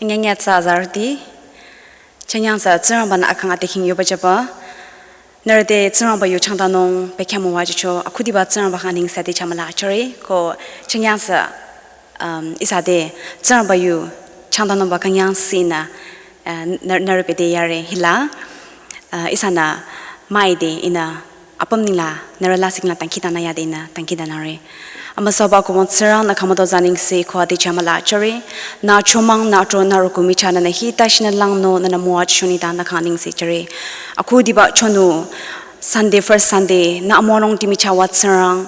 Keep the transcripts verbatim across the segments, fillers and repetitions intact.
Nyanya tsü azarüti, chanyang sü Tsingrangba-nü akang ate khing yoba jüba, nührü te Tsingrangba yu changtanung bekhyah müwajücho, akhudiba Tsingrangba khyang aningse ade chamüla achore, ko chanyang sü, um, ihsa te Tsingrangba yu changtanungba künyangsinü, uh, nührü, nührü bete yare hila, uh, ihsanü müide ihnü apüm ninglang nührü lasih ninglang dangkhidangnang yade ihnü dangkhidangnangre. Amüsaba kobong Tsingrang nü khümüdo tsü aningse ko ade chamüla achore. Nü chomang nü tro nü rüku michah nünü hita shinü langnü nünü müwajücho nengdang nü khyang aningse jüre. Akhudiba chonu Sunday, first Sunday, nü amorong ti michah wa Tsingrang.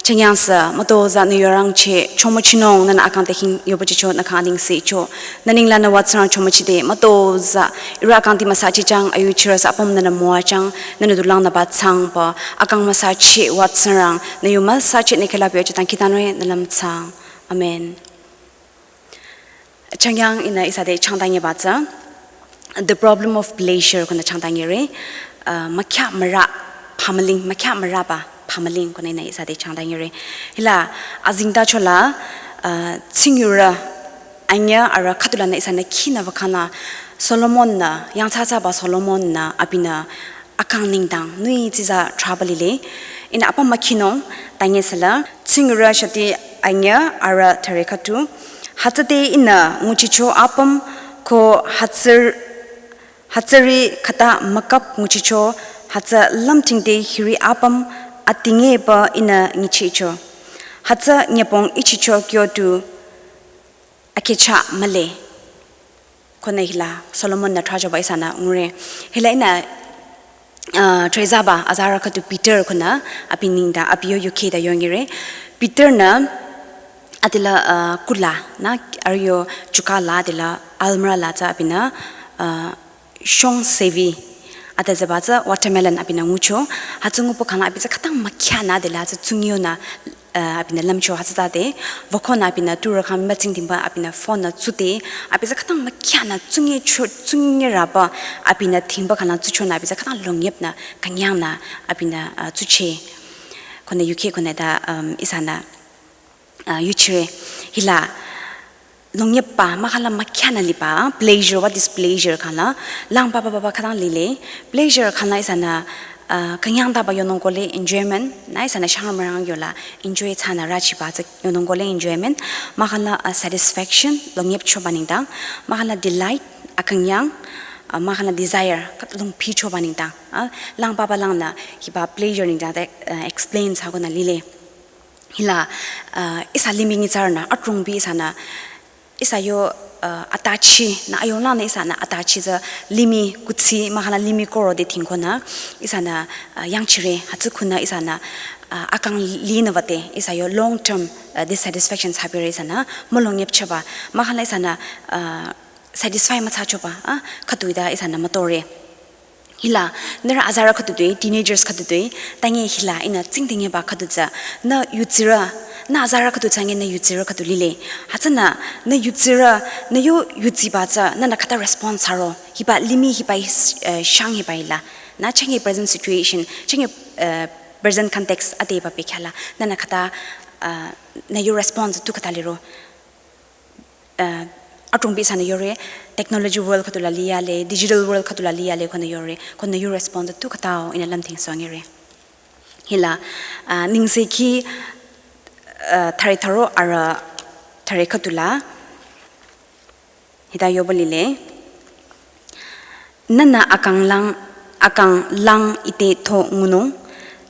Chanyang sü mütozah nü yorangcheh chomüchinung nünü akang te khing yoba jücho nü khyang aningse cho. Nü ninglang nü wa Tsingrang chomüchide mütozah ihrü akang ti müsachijang ayuchirü sü apüm nünü müwajüng nünü du langnüba tsangba akang müsacheh wa Tsingrang nü yu müsacheh nü khela pü jü dangkhidangnangre nü lümtsang. Amen. Chanyang ihnü ihsa te changtanyeba tsü The Problem of Pleasure konü changtanyere, uh, mükhyah mürü phamüling, mükhyah mürüba phamüling konü ihnü ihsa te changtanyere. Hila azengtachola, uh, tsingyurü anyüh arüh khüdulanü ihsanü khinü wükhangla Solomon-nü, yangthsathsaba Solomon-nü abinü akang nengdang nui tsiza trouble lile. Ihnü apüm mükhinung, tanye süla tsingyurü shati anyüh arüh thüre khüdu. Hütsüde ihnü nguchicho apüm ko hütsür, hütsüri khüta mükap nguchicho, hütsü lümthingde hiri apüm atingeba ihnü nyichicho. Hütsü nyübong ichicho kyo tu akehcha mühle. Konü hila Solomon-nü thrajüba ihsanü ngure. Hila ihnü, uh, trezaba azarü khüdu Peter konü abi nengdang abi yo yukheh ta yonyire. Peter-nü adila, uh, kulanü arüh yo chukala adila almirah la tsü abinü, uh, shong sevi ade züba tsü watermelon abinü ngucho. Hütsü nguba khangla abi tsü khütang mükhyah nü adila tsü tsungyonü uh, abinü lümcho hütsütade, wükonü abinü turü khyang mütsing dhingba abinü phone-nü tsude, abi tsü khütang mükhyah nü tsungye cho, tsungye rüba abinü dhingba khangla tsuchonü abi tsü khütang longyepnü künyangnü abinü, uh, tsuche. Konü yukheh konü ta, um, ihsanü, uh, yuchire hila longyepba, mahkhangla mükhyah nü liba, pleasure, what is pleasure khangla, lang papa papa khütang lile, pleasure khangla ihsanü, uh, künyangtaba yonung kohle enjoyment, nü ihsanü shangrü mürang yola enjoy thsanü rüchiba tsü yonung kohle enjoyment, mahkhangla, uh, satisfaction, longyepchoba nengdang, mahkhangla delight, akünyang, uh, mahkhangla desire, khüta lungpichoba nengdang, uh, lang papa langnü hiba pleasure nengdang te, uh, explain thsakonü lile. Hila, uh, ihsa limih nyitsarünü, adrongbi ihsanü, ihsa yo, uh, atachi, nü ayonglangnü ihsanü atachi tsü limih kuthsi, mahkhangla limih koro de dhingkonü, ihsanü, uh, yangchire, hütsü khunü ihsanü, uh, akang linü wüde, ihsa yo long term, uh, dissatisfaction thsabire ihsanü, mülongyepchoba, mahkhangla ihsanü, uh, satisfy müthsachoba, uh, khüdu ita ihsanü mütore. Hila, nührü azarü khüdu tui, teenagers khüdu tui, tanye hila ihnü tsingdhingeba khüdu tsü, nü yutsirü, nü azarü khüdu tsü nge nü yutsirü khüdu lile. Hütsünü, nü yutsirü, nü yo yutsiba tsü, nünü khüta response thsaro. Hiba limih hiba is, uh, shang hiba hila. Nü chenge present situation, chenge, uh, present context adeba bekhyahla, nünü khüta, uh, nü yo response tu khüta liro. Uh, adrongbi ihsanü yore, technology world khüdula liyale, digital world khüdula liyale konü yore, konü yo response tu khütao ihnü lümdhingsohnyire. Hila, uh, Nengsekhi, uh, thüre thüro arüh thüre khüdula, hita yoba lile. Nünü akang lang, akang lang ite tho ngunung,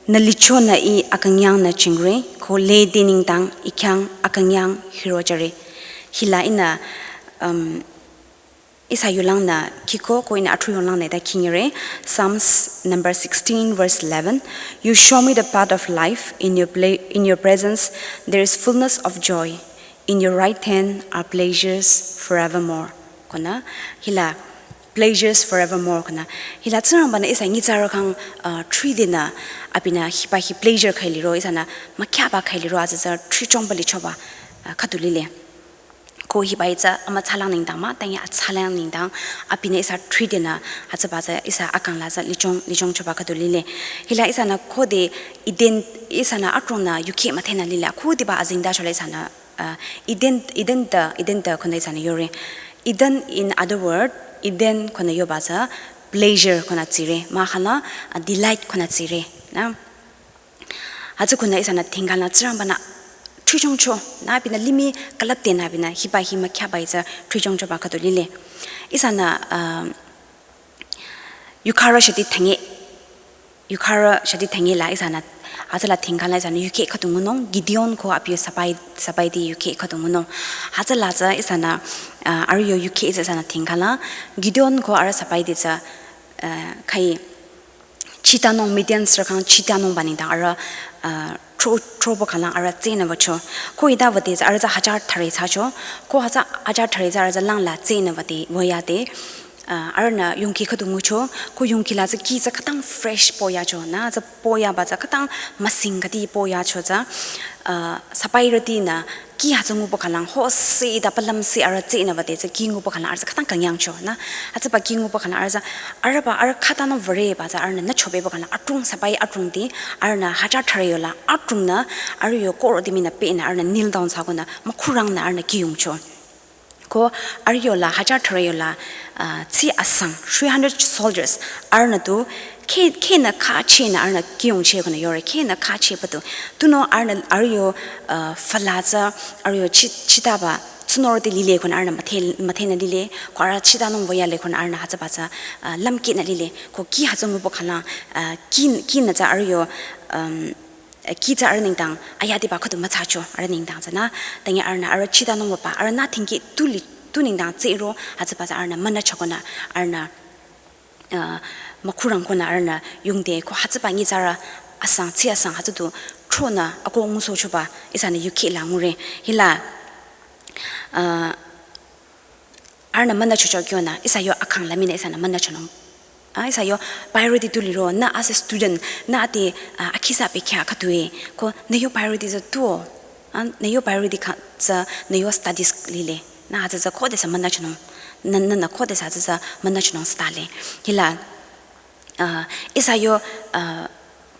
nü lichonü I akünyangnü chingre, ko lede nengdang I khyang akünyang hiro jüre. Hila ihnü, um, ihsa yulangnü khiko ko ihnü athruyonglangnü ta khingire, Psalms number sixteen, verse eleven. You show me the path of life. In your pla-, in your presence, there is fullness of joy. In your right hand are pleasures forevermore. Konü, hila pleasures forevermore konü. Hila Tsingrangba-nü ihsa nyitsarü khyang, uh, thridenü, abinü hiba hi pleasure khüi liro, ihsanü mükhyaba khüi liro, atsatsa thrichongba lichoba, uh, khüdu lile. Ko hiba hi tsü amütsalang nengdang mah, tanye atsalang nengdang, abinü ihsa thridenü, atsaba tsü ihsa akang la tsü lichong, lichongchoba khüdu lile. Hila ihsanü khode Eden, ihsanü adrongnü yukheh müdhenü lile, khode ba azengtachola ihsanü, uh, Eden, Eden te, Eden te konü ihsanü yore. Eden, in other word, Eden konü yoba tsü pleasure konü tsire, mahkhang la, uh, delight konü tsire, na. Hütsü konü ihsanü thingkhala Tsingrangba-nü thrichongcho, na, abinü limih külüpde nü abinü hiba hi mükhyaba hi tsü thrichongchoba khüdu lile. Ihsanü, uh, yukharü shati thenge, yukharü shati thenge la ihsanü, hütsüla thingkhala ihsanü yukheh khüdu ngunung, Gideon ko abi yo sipai, sipai ti yukheh khüdu ngunung. Hütsüla tsü ihsanü, uh, arüh yo yukheh tsü ihsanü thingkhala, Gideon ko arüh sipai ti tsü, uh, khai chitanung, Midian sürü khyang chitanungba nengdang arüh, uh, thro, throba khanglang arüh tsehnü wücho. Ko hita wüde tsü arüh tsü hajar thüre thsacho. Ko hütsü hajar thüre tsü arüh tsü langla tsehnü wüde, wüyade. Uh, arühnü yongkhi khüdu ngucho. Ko yongkhi la tsü kih tsü khütang fresh poyacho, na, tsü poyaba tsü khütang müsing khüdi poyacho tsü. Uh, sipairütinü kih hütsü nguba khanglang ho se ta palam se arüh tsehnü wüde tsü kih nguba khanglang arüh tsü khütang künyangcho, na. Hütsüba kih nguba khanglang arüh tsü, arühba arüh khatanü würeba tsü arühnü nüchobeba khanglang adrong sipai adrong ti arühnü hajar thüre yola adrongnü arüh yo koro ti minü pehnü arühnü kneel down thsakonü mükhurangnü arühnü kih yongcho. Ko arüh yola hajar thüre yola, uh, tsi asang three hundred soldiers arühnü tu khe, khenü khachehnü arühnü kih yongcheh konü yore, khenü khachehba tu. Tunüo arühnü arüh yo, uh, füla tsü arüh yo chi, chitaba tsunorüti lile konü arühnü müdhe, müdhenü lile, ko arüh chitanung wüyale konü arühnü hütsüba tsü, uh, lümkehnü lile, ko kih hütsü nguba khanglang, uh, kih, kihnü tsü arüh yo, um, uh, kih tsü arüh nengdang ayadiba khüdu müthsacho arüh nengdang tsü, na, tangi arühnü arüh chitanung wüba, arühnü thingkeh tu li, tu nengdang tsehro, hütsüba tsü arühnü münüchokonü arühnü uh, mükhurang konü arühnü yongde ko hütsüba nyitsarü asang, tsi asang hütsü tu thronü ako ngusohchoba ihsanü yukheh la ngure. Hila, uh, arühnü münüchocho kyonü ihsa yo akang la minü ihsanü münüchonung. Ah, ihsa yo priority tu liro, nü as a student, nü ade, uh, akhisa bekhyah khütue, ko nü yo priority tsü tuo. Ah, nü yo priority kha tsü nü yo studies lile. Nü hütsü tsü khodesü münüchonung. Nü, nü, nü khodesü hütsü tsü münüchonung stale. Hila, uh, ihsa yo, uh,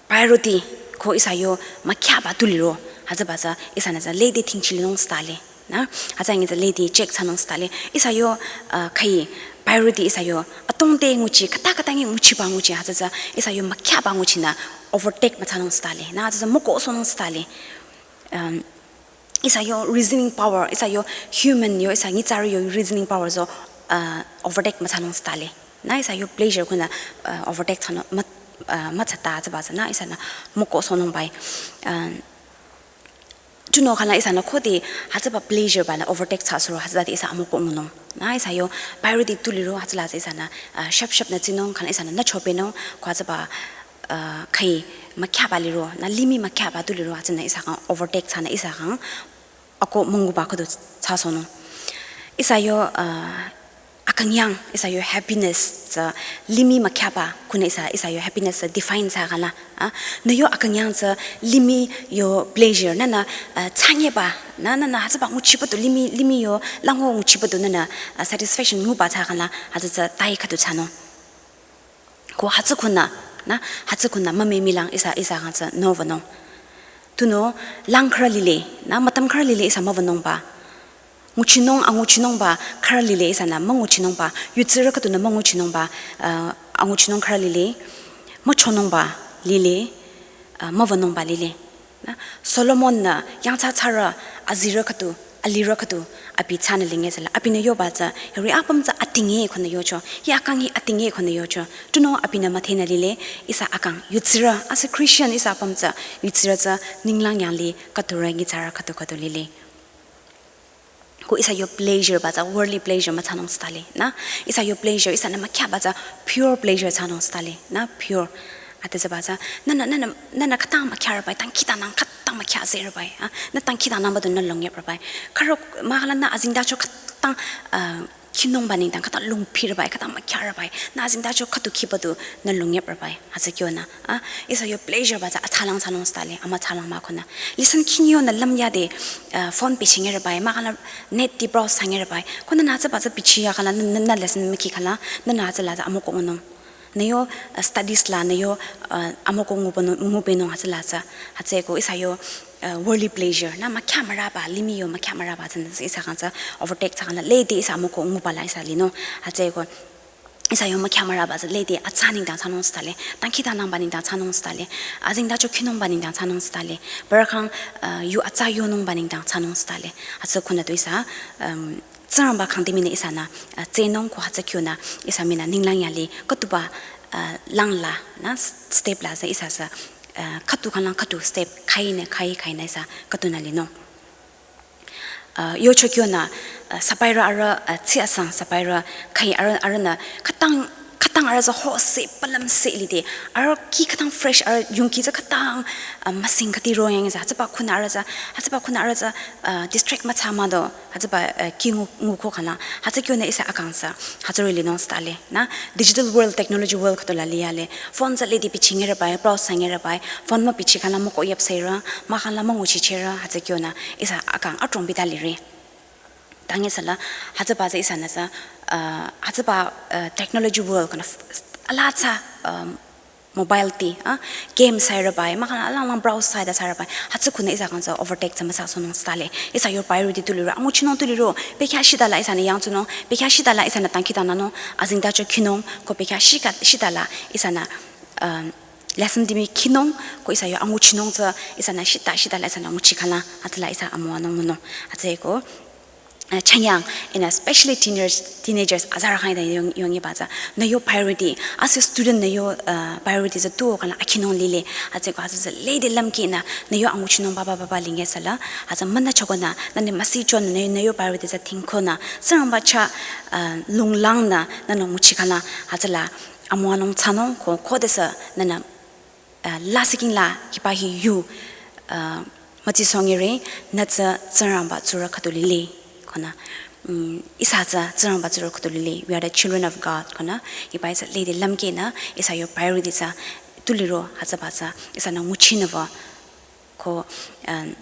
priority ko ihsa yo mükhyaba tu liro, hütsüba tsü ihsanü tsü lede thingchilinung stale. Na, hütsü ngi tsü lede check thsanung stale. Ihsa yo, uh, khai priority ihsa yo atongte nguchi, khüta khüta ngi nguchiba nguchi, hütsü tsü ihsa yo mükhyaba nguchinü overtake müthsanung stale. Na, hütsü tsü mükohsohnung stale. Um, ihsa yo reasoning power, ihsa yo human yo, ihsa nyitsarü yo reasoning power tsü, uh, overtake müthsanung stale. Na ihsa yo pleasure konü, uh, overtake thsanü, mü, uh, müthsata tsüba tsü na ihsanü mükohsohnung bai. Uh, tunüo khangla ihsanü khode hütsüba pleasure banü overtake thsasuro hütsütade ihsa amükoh ngunung. Na ihsa yo priority tu liro hütsüla tsü ihsanü, uh, shap shap nü tsinung khangla ihsanü nüchobenung ko hütsüba uh, khai mükhyaba liro, na limih mükhyaba tu liro, hütsünü ihsa khyang overtake thsanü ihsa khyang ako münguba khüdu thsasohnung. Ihsa yo, uh, akünyang, ihsa yo happiness tsü limih mükhyaba konü ihsa, ihsa yo happiness tsü define thsa khangla. Ah, nü yo akünyang tsü limih yo pleasure, nünü, uh, thsanyeba, na, nünü hütsüba nguchiba tu limih, limih yo lango nguchiba tu nünü, uh, satisfaction nguba thsa khangla, hütsü tsü tai khüdu thsanung. Ko hütsü konü, na, hütsü konü mümemilang ihsa, ihsa khyang tsü nüwünung. Tunüo lang khürü lile, na, mütam khürü lile ihsa müwünungba. Nguchinung, anguchinungba khürü lile ihsanü münguchinungba. Yutsirü khüdunü münguchinungba, uh, anguchinung khürü lile. Müchonungba lile, uh, müwünungba lile. Na, Solomon-nü yangthsa thsarü azirü khüdu, alirü khüdu, abi thsanü linge tsüla, abinü yoba tsü, hiri apüm tsü atinge konü yocho, hi akang hi atinge konü yocho, tunüo abinü müdhenü lile, ihsa akang, yutsirü, as a Christian ihsa apüm tsü, yutsirü tsü, ninglang yanglih, khüdurü nyitsarü khüdu khüdu lile. Ko ihsa yo pleasure ba tsü worldly pleasure müthsanung stale, na? Ihsa yo pleasure, ihsanü mükhyaba tsü pure pleasure thsanung stale, na? Pure. Ade tsüba tsü, nünü, nünü, nünü khütang mükhyarübai, dangkhidangnang khütang mükhyazerübai, ah? Nü dangkhidangnangba du nü longyeprübai. Khürü mahkhang la nü azengtacho khütang, ah, khinungba nengdang khütang lungphirübai, khütang mükhyarübai. Nü azengtacho khüdu khiba du nü longyeprübai. Hütsü kyonü, ah, ihsa yo pleasure ba tsü athsalang thsanung stale, amüthsalang mah konü. Listen khingyonü lümyade, ah, phone bichingerübai, mahkhang la net ti browse thsangerübai. Konü nü hütsüba tsü bichiya khangla, nü, nü, nü listen mükhi khangla, nünü hütsüla tsü amükoh ngunung. Nü yo, ah, studies la, nü yo, ah, amükoh ngubenung, ngubenung hütsüla tsü. Hütsüeko ihsa yo, uh, worldly pleasure, na makya maraba, limih yo makya maraba, tsü ihsa kang tsü overtake thsa kang la, lede ihsa moko nguba la ihsa linung, hütsüeko, ihsa yo makya maraba tsü lede atsa nengdang thsanung thsale, dangkhidangnangba nengdang thsanung thsale, azengtacho khinungba nengdang thsanung thsale, parü kang, uh, yu atsa yonungba nengdang thsanung thsale, hütsü khunü tu ihsa, um, Tsingrangba kangdimihnü ihsanü, uh, tsehnung ko hütsü kyonü, ihsa mihnü ninglang yali, khütuba, uh, langla, na, step la tsü ihsa tsü, uh, khütu kanglang khütu step, khainü, khai, khainü ihsa, khütunü linung. Uh, yocho kyonü, uh, sapairü arüh, uh, tsiasang sapairü, khai arüh, arühnü, khütang, khütang arüh tsü hose, palamse lide, arüh kih khütang fresh, arüh yongkhi tsü khütang, uh, müsing khüti royang tsü, hütsüba khunü arüh tsü, hütsüba khunü arüh tsü, uh, distract müthsa mah do, hütsüba, uh, kih ngu, nguko kanglang, hütsü kyonü ihsa akang tsü, hütsüri linung thsale, na, digital world, technology world khütola liyale, phone tsü lede bichi ngerübai, browse thsa ngerübai, phone mübichi kangla moko yapserü, mah kangla münguchicherü, hütsü kyonü, ihsa akang adrong bita lire. Tangi sala, hütsüba tsü ihsanü tsü, uh, hütsüba, uh, technology world khunü f-, ala tsü, um, mobile ti, ah, game thsarübai, mah kangla alanglang browse thsada thsarübai, hütsü khunü ihsa kang tsü overtake thsa müthsasohnung thsale, ihsa yo priority tu liro, anguchinung tu liro, bekhyah shitala ihsanü yangtsunung, bekhyah shitala ihsanü dangkhidangnangnung, azengtacho khinung, ko bekhyah shika, shitala ihsanü, um, lesson dimi khinung, ko ihsa yo anguchinung tsü, ihsanü shita, shitala ihsanü nguchi kangla, hütsüla ihsa amüwanung ngunung, hütsüeko, uh, changyang, and especially teenagers, teenagers, azarü kang ita yong, yongiba tsü, nü yo priority, as a student nü yo, uh, priority tsü tuo kangla akhinung lile, hütsüeko hütsü tsü lede lümkhinü, nü yo anguchinung baba baba linge sala, hütsü münü chokonü, nünü müsi chonü, nü, nü yo priority tsü thingkonü, Tsingrangba chah, uh, lunglangnü, nünü nguchi kangla, hütsüla, amüwanung thsanung ko, khodesü, nünü, uh, lasih kingla, hiba hi yu, uh, mütsisohngere, nü tsü Tsingrangba tsurü khüdu lile, khunü, mm, ihsa tsü Tsingrangba tsurü khüdu lile, we are the children of God, khunü, hiba ihsa lede lümkhinü, ihsa yo priority tsü, tu liro, hütsüba tsü, ihsanü nguchinüba, ko, um,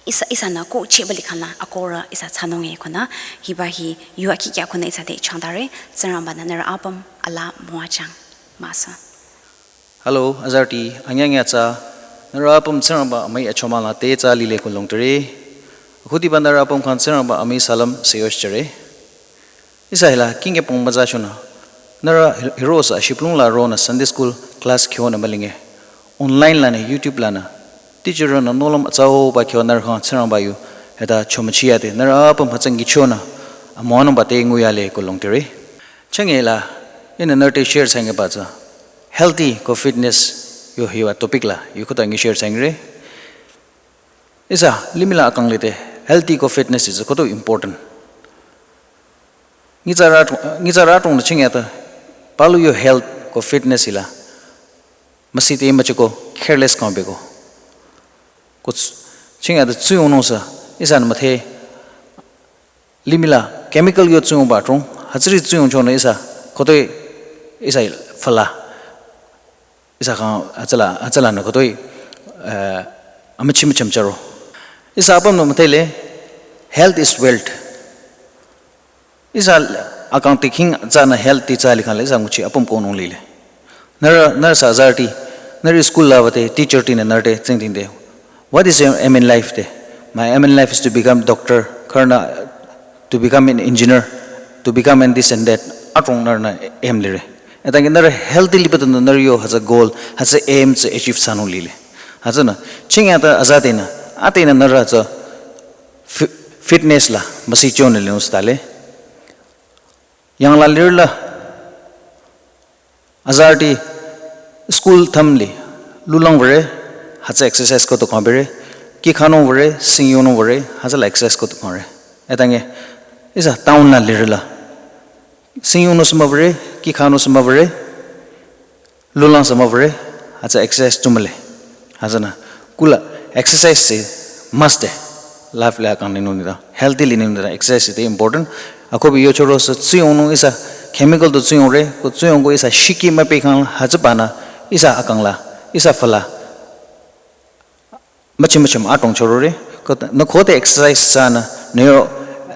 ihsa, ihsanü ko cheba likhangla, akohrü, ihsa thsanunge, khunü, hiba hi, yu akhi kya khunü ihsa te changdare, Tsingrangbanü nührü apüm, ala müwajüng, müsa. Hello, azarüti, anyangya tsü, nührü apüm Tsingrangba amüi achomang la te tsü lile ko longtire. Akhudiba nührü apüm khyang Tsingrangba amüi salam seyoshjüre. Ihsa hila, kingke pong müza shonü. Nührü hi-, hirosa shiplung la ronü Sunday school class khyonü mülinge. Online lanü, YouTube lanü. Teacher ronü nohlüm atsaoba khyo nührü khyang Tsingrangba yu, hita chomüchiyade, nührü apüm hütsü ngichonü, amüwanungba te nguyale ko longtire. Changela, ihnü nührü te share thsangeba tsü. Healthy ko fitness yo hiba topic la, yu khüta ngi share thsangre. Ihsa, limih la akang lide, healthy ko fitness is khüto important. Nyitsarü, nyitsarü adrongnü chingyata, palu yo health ko fitness hila, müsite müchiko, careless kang beko. Ko ts-, chingyata tsuyongnung sü, ihsanü müdhe, limih la chemical yo tsuyongba adrong, hütsüri tsuyongchonü ihsa, khütoi ihsa fala. Ihsa khyang hütsüla, hütsülanü khütoi, eh, amüchimüchim charo. Ihsa apümnü müdhele, health is wealth. Ihsa akang tikhing tsünü health ti tsü likhangla ihsa nguchi apüm konung lile. Nührü, nührü sü azarüti, nührü school la bate, teacher tinü nührü te, tsingdhingde. What is your aim in life te? My aim in life is to become doctor, khürünü to become an engineer, to become an this and that. Adrong nührünü aim lire. Etangi nührü healthy liba tunü nührü yo hütsü goal, hütsü aim tsü achieve thsanung lile. Hütsünü, chingyata azadenü, adenü nührü hütsü fi-, fitness la, müsi chonü linung thsale. Yangla lirla, azarüti school thümli, lulang vare, hütsü exercise khüto kang bere, kih khanung vare, singyongnung vare, hütsüla exercise khüto kang re. Etangi, ihsa town la lirla. Singyongnung sü mübüre, kih khanung sü mübüre, lulang sü mübüre, hütsü exercise tu mühle. Hütsünü, kula exercise se must de. Life la kang linung nida, healthy linung nida, exercise te important. Akohbi yochoro sü tsuyongnung ihsa chemical tu tsuyongre, ko tsuyong ko ihsa shiki müpe kang hütsübanü, ihsa akang la, ihsa fala. Müchim müchim adrong chorore, ko ta, nü khode exercise thsanü, nü yo,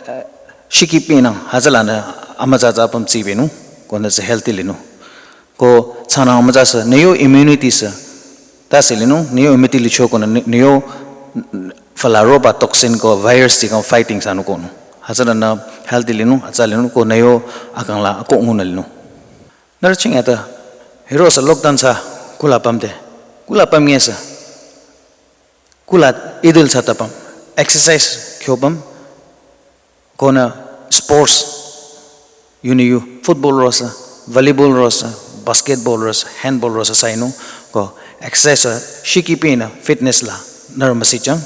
eh, shiki pinang, hütsülanü, amütsa tsü apüm tsibenung, ko nü tsü healthy linung. Ko thsanü amütsa sü, nü yo immunity sü, tase linung, nü yo immunity licho ko nü, nü yo fala roba toxin ko virus ti kang fighting thsanung konung. Hütsüla nü healthy linung, atsa linung ko nü yo akang la ako ngunü linung. Nührü ching ata hiroh-sü lockdown thsa kula pümde. Kula püm ngesü. Kula idle thsata püm. Exercise kyo püm. Konü sports yunü yu football rosü, volleyball rosü, basketball rosü, handball rosü thsainung ko exercise shikipinü fitness la nührü müsichang.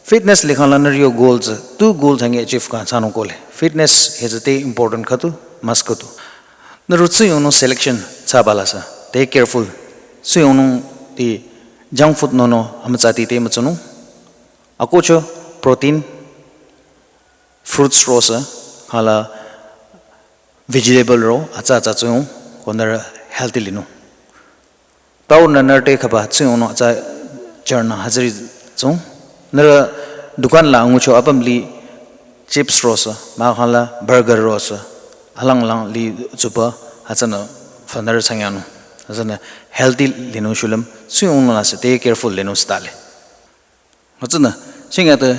Fitness likhang la nührü yo goal tsü, tu goal thsangi achieve kang thsanung kohle. Fitness hütsü te important khüdu, must khüdu. Nührü tsuyongnung selection thsaba la sü, te careful. Tsuyongnung ti junk food nono amütsati te mütsunung. Akohcho protein, fruits rosü, hala vegetable ro, atsa atsa tsuyong, ko nührü healthy linung. Tau nü nührü te khaba tsuyongnung atsa charnü hütsüri tsung. Nührü dukan la ngucho apüm li chips rosü, mahkhang la burger rosü, alang lang li tsuba, hütsünü fa nührü thsangyanung. Hütsünü healthy linung shulüm, tsuyongnung la sü te careful linung style. Hütsünü, ching ata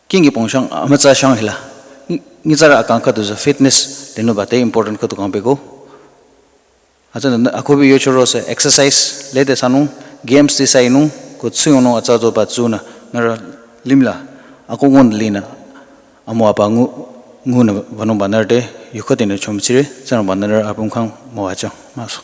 kingi pongshang, amütsa shang hila. Ngi-, nyitsarü akang khüdu tsü fitness linungba te important khüdu kang pehko. Hütsünü, akohbi yocho rosü exercise lede thsanung, games ti thsainung, ko tsuyongnung atsa zoba tsunü, nührü limih la, ako ngun linü, amo apa ngu, ngunü wünungba nührü te, yukhatinü chomchire, Tsingrangba nührü apüm khyang müwajüng, müso.